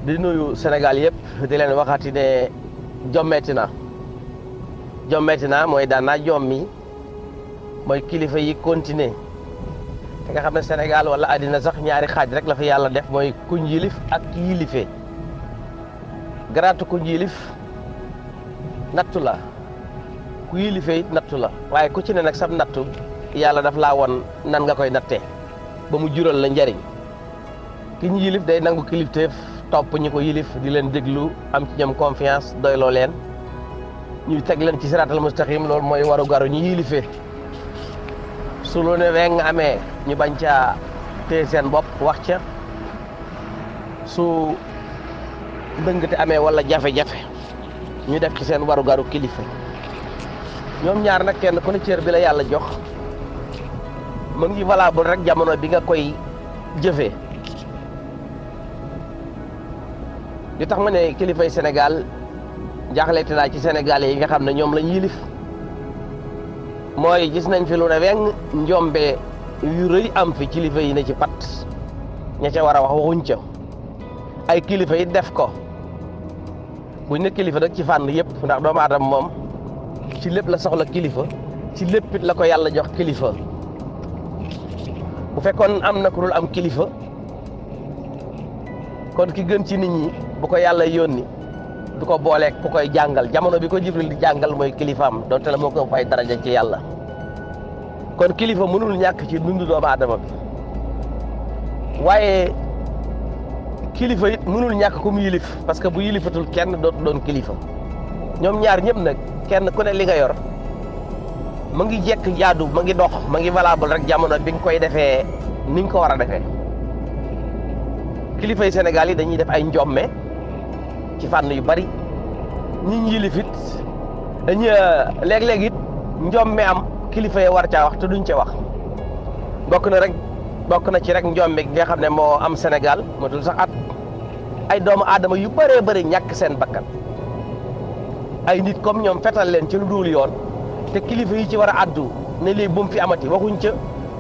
di nuyu Sénégal yëpp di leen waxati ne jommeeti na mooy daan naa jommi mooy kilifa yi continuer te nga xam ne Sénégal wala àddina sax ñaari xaaj rek la fi yàlla def mooy kuñ yilif ak ki yilifee garaatu kuñ yilif nattu la ku yilifee it nattu la waaye ku ci ne nag sam nattu yàlla daf laa won nan nga koy nattee ba mu jural la njariñ ki ñu yilif day nangu kilifteef topp ñi ko yilif di leen déglu am ci ñoom confiance doyloo leen ñuy teg leen ci siraatal mustaqim loolu mooy waru garu ñu yilifee su lu ne weng amee ñu bañ caa téye seen bopp wax ca su ndëngate amee wala jafe-jafe ñu def ci seen waru garu kilifa ñoom ñaar nag kenn ku ne cër bi la yàlla jox mu ngi valable rek jamono bi nga koy jëfee li tax ma ne kilifay Sénégal jaaxleeti naa ci Sénégalais yi nga xam ne ñoom lañ yilif mooy gis nañ fi lu ne weng njombe yu rëy am fi kilifa yi ne ci pat ña ca war a wax waxuñ ca ay kilifa yi def ko buñ ne kilifa nag ci fànn yëpp ndax doomu aadama moom ci lépp la soxla kilifa ci lépp it la ko yàlla jox kilifa bu fekkoon am na ku dul am kilifa kon ki gën ci nit ñi bu ko yàlla yónni du ko booleeg ku koy jàngal jamono bi ko Jibril di jàngal mooy kilifaam donte la moo ko fay daraja ci yàlla kon kilifa mënul ñàkk ci dundu doomu aadama bi waaye kilifa it mënul ñàkk ku mu yilif parce que bu yilifatul kenn dootu doon kilifa ñoom ñaar ñëpp nag kenn ku ne li nga yor ma ngi jekk jaadu ma ngi dox ma ngi valable rek jamono bi nga koy defee ni nga ko war a defee kilifay Sénégal yi dañuy def ay njomme ci fànn yu bari ñi ñu yilif it dañuy léeg-léeg it njomme am kilifa yi war caa wax te duñ ca wax bokk na ci rek njombe gi nga xam ne moo am Sénégal matul sax at ay doomu aadama yu bëree bëri ñàkk seen bakkan ay nit comme ñoom fetal leen ci lu dul yoon te kilifa yi ci war a addu ne lii bu mu fi amati waxuñ ca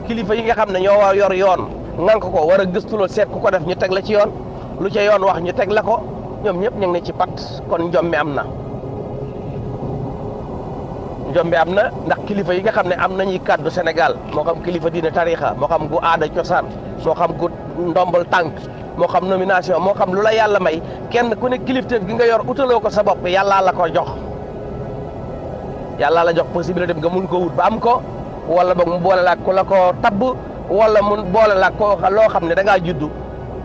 kilifa yi nga xam ne ñoo war yor yoon ngank ko war a gëstuloo seet ku ko def ñu teg la ci yoon lu ca yoon wax ñu teg la ko ñoom ñëpp ñu ngi ne ci pat kon njombe am na ndax kilifa yi nga xam ne am nañuy kàddu Sénégal moo xam kilifa diine tarixa moo xam gu aada cosaan moo xam gu ndombal tànk moo xam nomination moo xam lu la yàlla may kenn ku ne kilifteef gi nga yor utaloo ko sa bopp yàllaa la ko jox yàllaa la jox possibilité bi nga mun ko wut ba am ko wala boog mu boole la ku la ko tabb wala mu boole la ko loo xam ne da ngaa juddu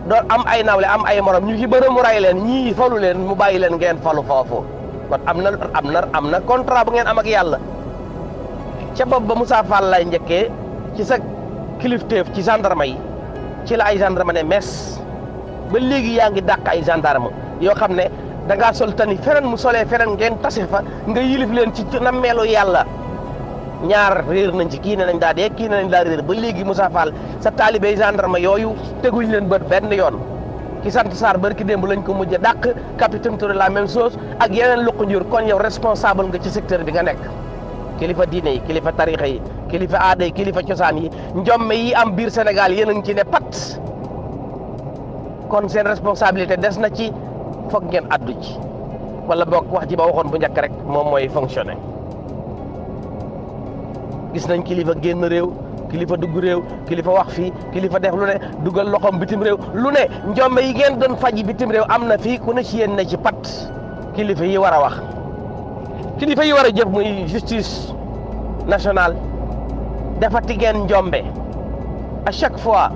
doon am ay nawle am ay morom ñu ci bëri mu ray leen ñii falu leen mu bàyyi leen ngeen falu foofu kon am na contrat bu ngeen am ak yàlla ca bopp ba Moussa Fall lay njëkkee ci sa kilifteef ci gendarme yi ci la ay gendarme ne mes ba léegi yaa ngi dàq ay gendarme yoo xam ne da ngaa sol tani feneen mu solee feneen ngeen tase fa nga yilif leen ci nammeelu yàlla ñaar réer nañ ci kii ne nañ daa dee kii ne nañ daa réer ba léegi Moussa Fall sa taalibé gendarme yooyu teguñ leen bët benn yoon ki sant Sarr barki démb lañ ko mujj a dàq capitaine Touré la même chose ak yeneen luq njur kon yow responsable nga ci secteur bi nga nekk kilifa diine yi kilifa tarixa yi kilifa aada yi kilifa cosaan yi njomme yi am biir Sénégal yéen a ngi ci ne pat kon seen responsabilité des na ci foog ngeen addu ci wala boog wax ji ma waxoon bu njëkk rek moom mooy fonctionner gis nañ kilifa génn réew kilifa dugg réew kilifa wax fii kilifa def lu ne dugal loxoom bitim réew lu ne njombe yi ngeen doon faji bitim réew am na fii ku ne ci yéen ne ci pat kilifa yi war a wax kilifa yi war a jëf muy justice nationale defati ngeen njombe à chaque fois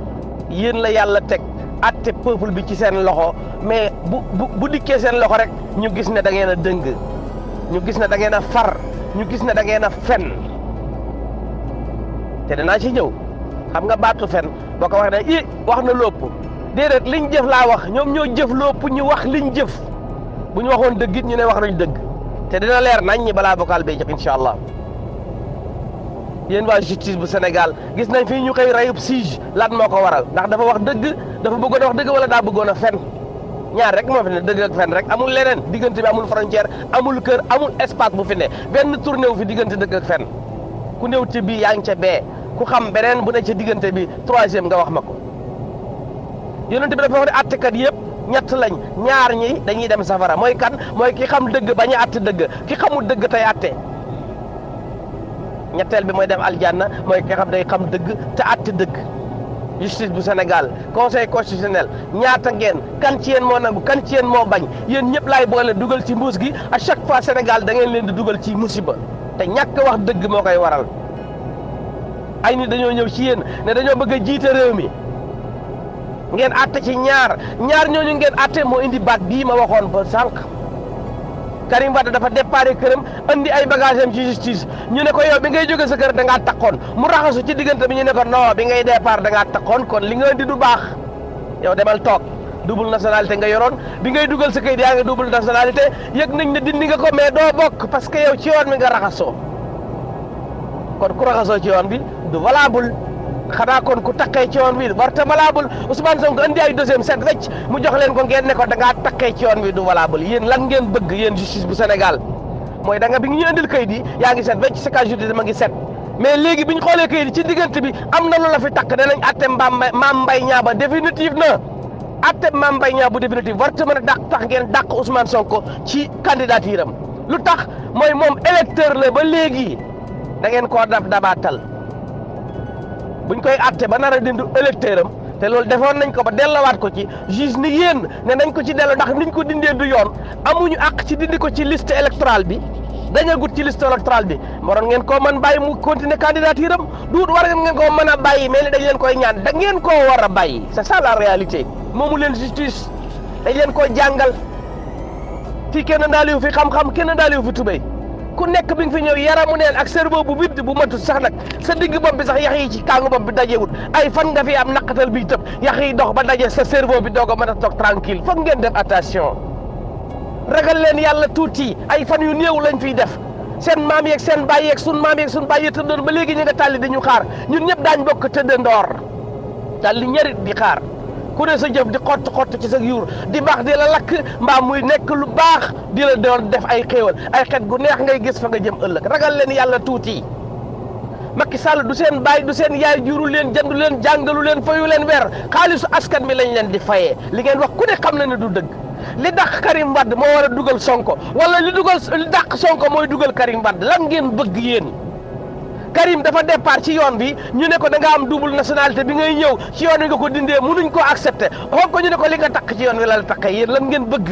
yéen la yàlla teg atte peuple bi ci seen loxo mais bu dikkee seen loxo rek ñu gis ne da ngeen a dëng ñu gis ne da ngeen a far ñu gis ne da ngeen a fen te danaa ci ñëw xam nga baatu fen boo ko waxee ne wax na lépp déedéet liñ jëf laa wax ñoom ñoo jëf lépp ñu wax liñ jëf bu ñu waxoon dëgg it ñu ne wax nañ dëgg te dina leer nañ ñi balaa vocal bay jox incha allah yéen waa justice bu Sénégal gis nañ fii ñu koy rayub siege lan moo ko waral ndax dafa wax dëgg dafa bëggoon a wax dëgg wala daa bëggoon a fen ñaar rek moo fi ne dëgg ak fen rek amul leneen diggante bi amul frontière amul kër amul espace bu fi ne benn tourné wu fi diggante dëgg ak fen ku néew ci bii yaa ngi ca bee ku xam beneen bu ne ca diggante bi troisième nga wax ma ko yonent bi dafa wax ne attekat yëpp ñett lañ, ñaar ñi dañuy dem safara mooy kan? mooy ki xam dëgg bañ a àtte dëgg, ki xamul dëgg tey àtte. ñetteel bi mooy dem aljanna mooy ki xam day xam dëgg te àtte dëgg. justice bu Sénégal, conseil constitutionnel, ñaata ngeen, kan ci yéen moo nangu, kan ci yéen moo bañ, yéen ñëpp laay boole dugal ci mbuus gi. à chaque fois Sénégal da ngeen leen di dugal ci musiba te ñàkk wax dëgg moo koy waral. ay nit dañoo ñëw ci yéen ne dañoo bëgg a jiite réew mi, ngeen àtte ci ñaar ñooñu ngeen àtte moo indi baat bii ma waxoon ba sànq. Karim Wade dafa déparé këram andi ay bagage am ci justice, ñu ne ko yow bi ngay jóge sa kër da ngaa takkoon, mu raxasu ci diggante bi ñu ne ko non bi ngay départ da ngaa takkoon, kon li nga indi du baax, yow demal toog. double nationalité nga yoroon, bi ngay dugal sa kayit yaa ngi double nationalité, yëg nañ ne dindi nga ko mais doo bokk parce que yow ci yoon mi nga raxasoo. kon ku raxasoo ci yoon bi du valable, xanaa kon ku takkee ci yoon bi warta valable. Ousmane Sonko andi ay deuxième set wecc mu jox leen ko ngeen ne ko da ngaa takkee ci yoon bi du valable. yéen lan ngeen bëgg yéen justice bu Sénégal? mooy da nga bi ñu andil kayit yi yaa ngi set wecc sa casier judiciaire ma ngi set, mais léegi bi ñu xoolee kayit yi ci diggante bi am na lu la fi takk, danañ atte Mame Mbaye Niang ba définitive na. atte Mame Mbaye Niang bu définitive warta mën a tax ngeen dàq Ousmane Sonko ci candidature am. lu tax mooy moom électeur la ba léegi, da ngeen koo dabaatal. buñ koy atte ba nar a dindi électeur am, te loolu defoon nañ ko ba dellowaat ko ci juge ni yéen ne nañ ko ci dello ndax niñ ko dindee du yoon, amuñu àq ci dindi ko ci liste électorale bi, dañagut ci liste électorale bi. waroon ngeen koo mën bàyyi mu continuer candidature am, duut war ngeen koo mën a bàyyi mais ni dañ leen koy ñaan, da ngeen koo war a bàyyi. c'est ça la réalité. moomu leen justice, dañ leen koo jàngal. fii kenn daaliwu fi xam-xam, kenn daaliwu fi tubéy. ku nekk bi nga fi ñëw yaramu neen ak cerveau bu vide bu matut sax nag, sa digg bopp bi sax yax yi ci kàngu bopp bi dajewut, ay fan nga fi am naqatal bi tëb yax yi dox ba daje sa cerveau bi doog a mën a toog tranquille. foog ngeen def attention, ragal leen yàlla tuuti. ay fan yu néew lañ fiy def, seen maam yeeg seen baay yeeg sun maam yeeg sun baay yi tëddoon ba léegi ñu nga tàlli di ñu xaar, ñun ñëpp daañ bokk tëdd ndoor tàlli ñarit di xaar. ku ne sa jëf di xott ci sa yuur di baax di la lakk, mbaa muy nekk lu baax di la doon def ay xéewal, ay xet gu neex ngay gis fa nga jëm ëllëg. ragal leen yàlla tuuti. Macky Sall du seen baay du seen yaay, juru leen jëndu leen jàngalu leen fayu leen weer, xaalisu askan mi lañ leen di fayee. li ngeen wax ku ne xam na ne du dëgg. li dàq Karim Wade moo war a dugal Sonko, wala li dàq Sonko mooy dugal Karim Wade. lan ngeen bëgg yéen? Karim dafa départ ci yoon bi, ñu ne ko da nga am double nationalité, bi ngay ñëw ci yoon wi nga ko dindee, mënuñ koo accepté. xool ko ñu ne ko li nga takk ci yoon wi la takkee. yéen lan ngeen bëgg?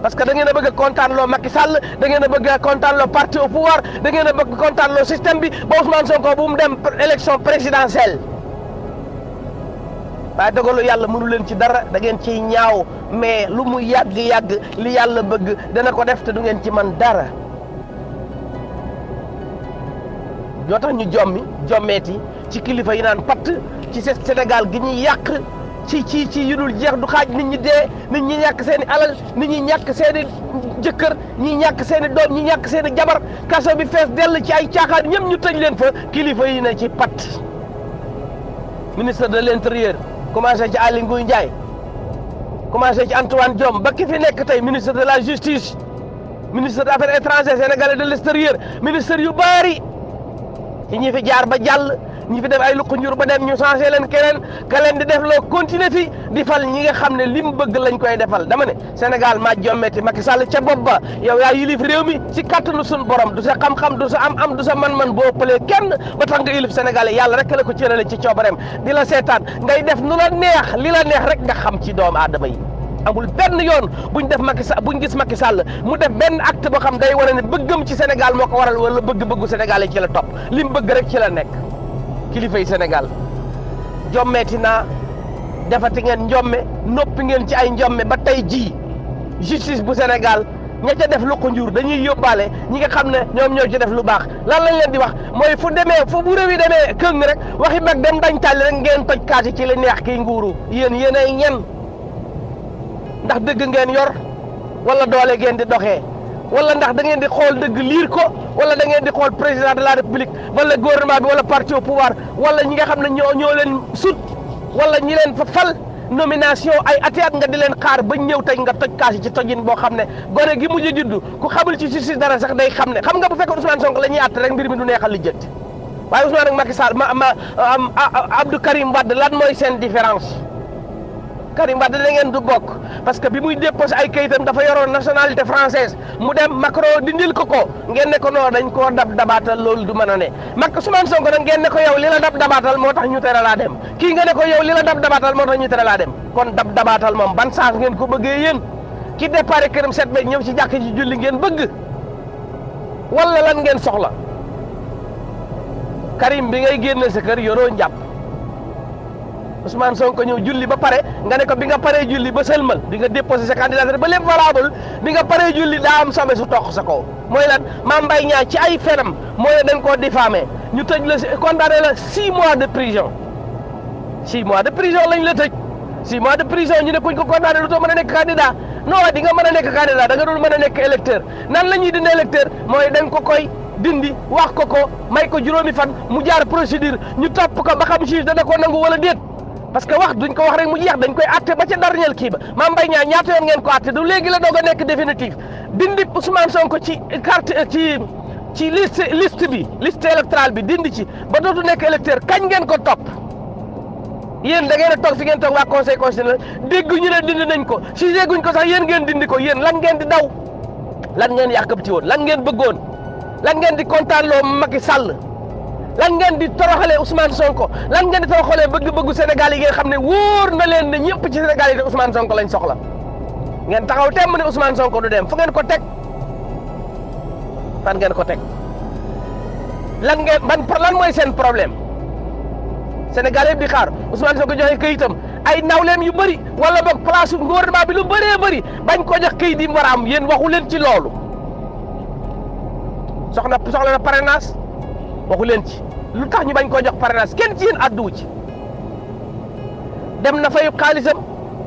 parce que da ngeen a bëgg a kontaan loo Macky Sall, da ngeen a bëgg a kontaan loo parti au pouvoir, da ngeen a bëgg kontaan loo système bi ba Ousmane Sonko bu mu dem élection présidentielle. waaye dogalu yàlla mënu leen ci dara, da ngeen ciy ñaaw, mais lu mu yàgg-yàgg li yàlla bëgg dana ko def te du ngeen ci man dara. ñoo tax ñu jommeeti ci kilifa yi naan patt ci Sénégal gi ñuy yàq ci yu dul jeex du xaaj. nit ñi dee, nit ñi ñàkk seen i alal, nit ñi ñàkk seen i jëkkër, ñi ñàkk seen i doom, ñi ñàkk seen i jabar, kaso bi fees dell ci ay caaxaan, ñëpp ñu tëj leen fa. kilifa yi ne ci patt. ministre de l'intérieur commencé ci Aly Ngouille Ndiaye, commencé ci Antoine Diome, ba ki fi nekk tey ministre de la justice, ministre des affaires étrangères, sénégalais de l'extérieur, ministre yu bari ci ñi fi jaar ba jàll, ñi fi def ay luq njur ba dem ñu changé leen keneen, ka leen di def loo continuer fi di fal ñi nga xam ne li mu bëgg lañ koy defal. dama ne Sénégal maa jommeeti Macky Sall ca bopp ba, yow yaa yilif réew mi ci kattanu sun borom, du sa xam-xam, du sa am du sa man-man boo ëppalee kenn ba tax nga yilif Sénégalais. yàlla rek la ko cërale ci coobareem di la seetaan ngay def nu la neex, li la neex rek nga xam ci doomu aadama yi. amul benn yoon buñ gis Macky Sall mu def benn acte boo xam day wane ne bëggam ci Sénégal moo ko waral, wala bëgg-bëggu Sénégal yi ci la topp. li mu bëgg rek ci la nekk. kilifa yi Sénégal jommeeti naa, defati ngeen njomme, noppi ngeen ci ay njomme ba tey jii. justice bu Sénégal ña ca def lu ko njur dañuy yóbbaale ñi nga xam ne ñoom ñoo ci def lu baax. lan lañ leen di wax mooy fu bu réew yi demee këng rek waxi mag dem dañ tàlli rek ngeen toj kaasi ci li neex kii nguuru. yéen ay ñen ndax dëgg ngeen yor wala doole ngeen di doxee, wala ndax da ngeen di xool dëgg liir ko, wala da ngeen di xool président de la république wala gouvernement bi wala parti au pouvoir, wala ñi nga xam ne ñoo leen sut, wala ñi leen fa fal nomination ay atiat nga di leen xaar ba ñëw tey nga toj kaasi ci tojin boo xam ne gone gi mujj juddu ku xamul ci justice dara sax day xam ne. xam nga bu fekkoon Ousmane Sonko la ñuy àtte rek mbir mi du neexal lijjanti, waaye Ousmane ak Macky Sall Abdou Karim Wade lan mooy seen différence? Karim Wade da ngeen du bokk, parce que bi muy déposé ay kayitam dafa yoroon nationalité française mu dem Macron dindil ko ngeen ne ko non dañ koo dabaatal loolu du mën a ne Ousmane Sonko nag ngeen ne ko yow li la dabaatal moo tax ñu tere laa dem kii nga ne ko yow li la dabaatal moo tax ñu tere laa dem kon dabaatal moom ban sens ngeen ko bëggee yéen ki départ këram set ba ñëw ci jàkk ji julli ngeen bëgg wala lan ngeen soxla Karim bi ngay génne sa kër yoroo njàpp Ousmane Sonko ñëw julli ba pare nga ne ko bi nga paree julli ba sëlmal bi nga déposé sa candidature ba lépp valable bi nga paree julli daa am sobe su toq sa kaw mooy lan Mame Mbaye Niang ci ay fenam mooy dañ koo diffamé ñu tëj la condamné la 6 mois de prison 6 mois de prison lañ la tëj 6 mois de prison ñu ne kuñ ko condamné lu too mën a nekk candidat non di nga mën a nekk candidat da nga dul mën a nekk électeur nan la ñuy dindi électeur mooy dañ ko koy dindi wax ko may ko juróomi fan mu jaar procédure ñu topp ko ba xam juge dana ko nangu wala déet parce que wax duñ ko wax rek mu jeex dañ koy atte ba ca dernier kii ba Mame Mbaye Niang ñaata yoon ngeen ko atte du léegi la doog a nekk définitif dindi Ousmane Sonko ci carte ci liste bi liste électorale bi dindi ci ba dootu nekk électeur kañ ngeen ko topp yéen da ngeen a toog fi ngeen toog waa conseil constitutionnel dégg ñu ne dindi nañ ko si dégguñ ko sax yéen ngeen dindi ko yéen lan ngeen di daw lan ngeen yàkkamti woon lan ngeen bëggoon lan ngeen di kontaanloo Macky Sall lan ngeen di toroxalee Ousmane Sonko lan ngeen di toroxalee bëgg-bëggu Sénégal yi ngeen xam ne wóor na leen ne ñëpp ci Sénégal yi de Ousmane Sonko lañ soxla ngeen taxaw temm ne Ousmane Sonko du dem fu ngeen ko teg fan ngeen ko teg lan mooy seen problème Sénégal yëpp di xaar Ousmane Sonko joxe këyitam ay nawleem yu bëri wala boog place gouvernement bi lu bëree bëri bañ ko jox këyit yi mu war a am yéen waxu leen ci loolu soxla na parrainage waxu leen ci lu tax ñu bañ koo jox parrainage kenn ci yéen àdduwu ci dem na fay xaalisam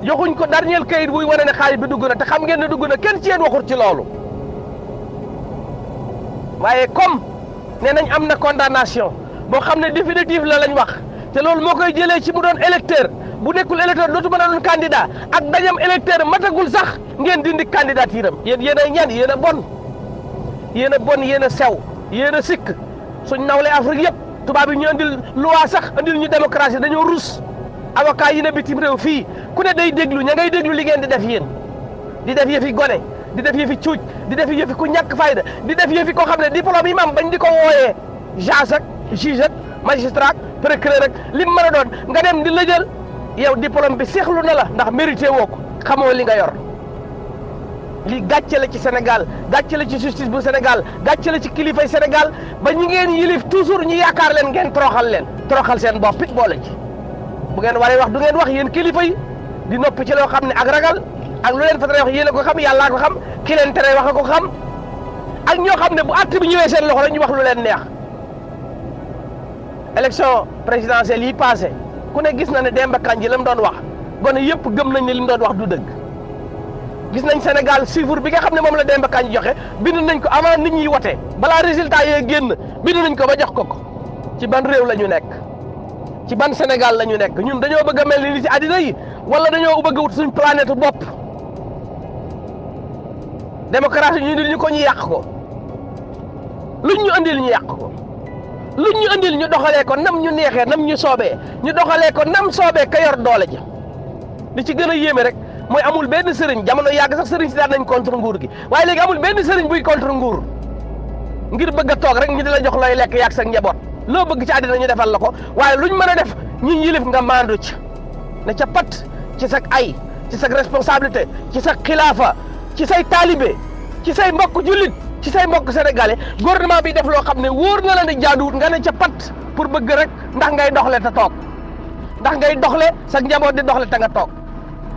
joxuñ ko dernier këyit buy wane ne xaalis bi dugg na te xam ngeen ne dugg na kenn ci yéen waxul ci loolu waaye comme nee nañ am na condamnation boo xam ne définitif la lañ wax te loolu moo koy jëlee ci mu doon électeur bu nekkul électeur dootu mën a doon candidat ak dañam électeur matagul sax ngeen dindi candidature am yéen a ñaan yéen a bon yéen a sew yéen a sikk suñ nawle Afrique yëpp tubaab yi ñu andil loi sax andil ñu démocratie dañoo rus avocat yi ne bitim réew fii ku ne day déglu ña ngay déglu li ngeen di def yéen di def yëfi gone di def yëfi cuuj di def yëfi ku ñàkk fayda di def yëfi koo xam ne diplôme yi mam bañ di ko wooyee juge ak magistrat procureur rek lim mën a doon nga dem di la jël yow diplôme bi seexlu na la ndax mérité woo ko xamoo li nga yor li gàcce la ci Sénégal gàcce la ci justice bu Sénégal gàcce la ci kilifay Sénégal ba ñi ngeen yilif toujours ñu yaakaar leen ngeen toroxal seen bopp it boole ci bu ngeen waree wax du ngeen wax yéen kilifa yi di noppi ci loo xam ne ak ragal ak lu leen fa tere wax yéen a ko xam yàllaa ko xam ki leen tere wax a ko xam ak ñoo xam ne bu àtte bi ñëwee seen loxo la ñu wax lu leen neex élection présidentielle yi passé ku ne gis na ne Demba Kandji la mu doon wax gone yëpp gëm nañ ne li mu doon wax du dëgg gis nañ Sénégal chiffre bi nga xam ne moom la Demba Kandji joxe bind nañ ko avant nit ñi wote balaa résultat yee génn bind nañ ko ba jox ko ci ban réew la ñu nekk ci ban Sénégal la ñu nekk ñun dañoo bëgg a mel ni ci àddina yi wala dañoo bëgg a wut suñ planète bopp démocratie ñu indil ñu ko ñu yàq ko luñ ñu indil ñu yàq ko luñ ñu indil ñu doxalee ko nam ñu neexee nam ñu soobee ñu doxalee ko nam soobee ka yor doole ji li ci gën a yéeme rek mooy amul benn sëriñ jamono yàgg sax sëriñ si daan nañ contre nguur gi waaye léegi amul benn sëriñ buy contre nguur ngir bëgg a toog rek ñu di la jox looy lekk yàgg sa njaboot loo bëgg ci àddina ñu defal la ko waaye luñ mën a def ñi yilif nga maandu ci ne ca pat ci sa ay ci sa responsabilité ci sa xilaafa ci say taalibe ci say mbokk jullit ci say mbokk sénégalais gouvernement bi def loo xam ne wóor na la ne jaaduwut nga ne ca pat pour bëgg rek ndax ngay doxle te toog ndax ngay doxle sa njaboot di doxle te nga toog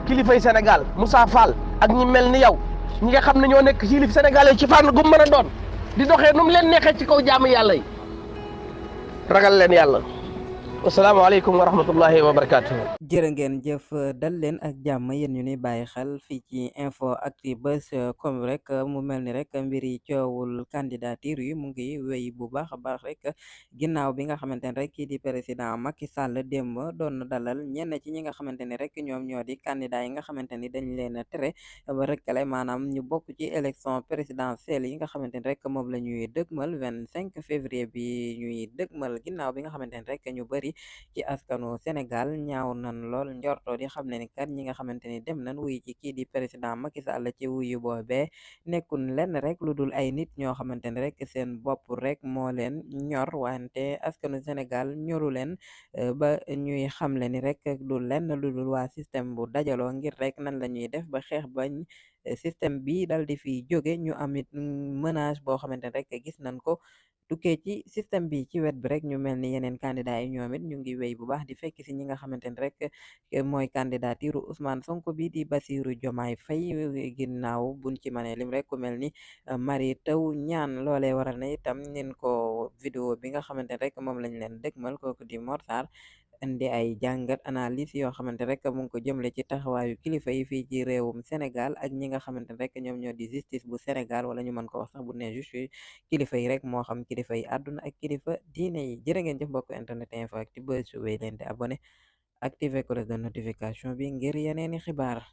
kilifay Sénégal Moussa Fall ak ñi mel ni yow ñi nga xam ne ñoo nekk kilif sénégalais ci fànn gu mën a doon di doxee nu mu leen neexee ci kaw jaamu yàlla yi ragal leen yàlla asalaamaaleykum wa rahmatullahi wa barakaatuhu. jërë ngeen jëf dal leen ak jàmm yéen ñu ni bàyyi xel fii ci info actu buzz comme rek mu mel ni rek mbir yi coowul candidature yi mu ngi wéy bu baax a baax rek ginnaaw bi nga xamante ne rek kii di président Macky Sall démb doon dalal ñenn ci ñi nga xamante ni rek ñoom ñoo di candidat yi nga xamante ni dañ leen a tere ba rek lay maanaam ñu bokk ci élection présidentielle yi nga xamante ni rek moom la ñuy dëgmal 25 février bi ñuy dëgmal ginnaaw bi nga xamante ni rek ñu bëri ci askanu Sénégal ñaaw nan lool njorto di xam ne ni kat ñi nga xamante ni dem nañ wuy ci kii di président Macky Sall ci wuyu boobee nekkul lenn rek lu dul ay nit ñoo xamante ne rek seen bopp rek moo leen ñor wante askanu Sénégal ñoru leen ba ñuy xamle ni rek du lenn lu dul waa système bu dajaloo ngir rek nan la ñuy def ba xeex bañ système bi dal di fi jóge ñu amit menace boo xamante ne rek gis nañ ko tukkee ci système bi ci wet bi rek ñu mel ni yeneen candidat yi ñoom it ñu ngi wéy bu baax di fekk si ñi nga xamante ne rek mooy candidature Ousmane Sonko bi di Bassirou Diomaye Faye ginnaaw buñ ci mënee lim rek ku mel ni Mary Teuw Niane loolee waral na itam nin ko vidéo bi nga xamante ne rek moom lañ leen dëgmal kooku di Mor Sarr indi ay jàngat analyse yoo xamante rek mu ngi ko jëmle ci taxawaayu kilifa yi fii ci réewum Sénégal ak ñi nga xamante ne rek ñoom ñoo di justice bu Sénégal wala ñu mën ko wax sax bu ne juste kilifa yi rek moo xam kilifa yi àdduna ak kilifa diine yi jërë ngeen jëf mbokk internet info ak ti bës wéy leen di abonné activer cloche de notification bi ngir yeneeni xibaar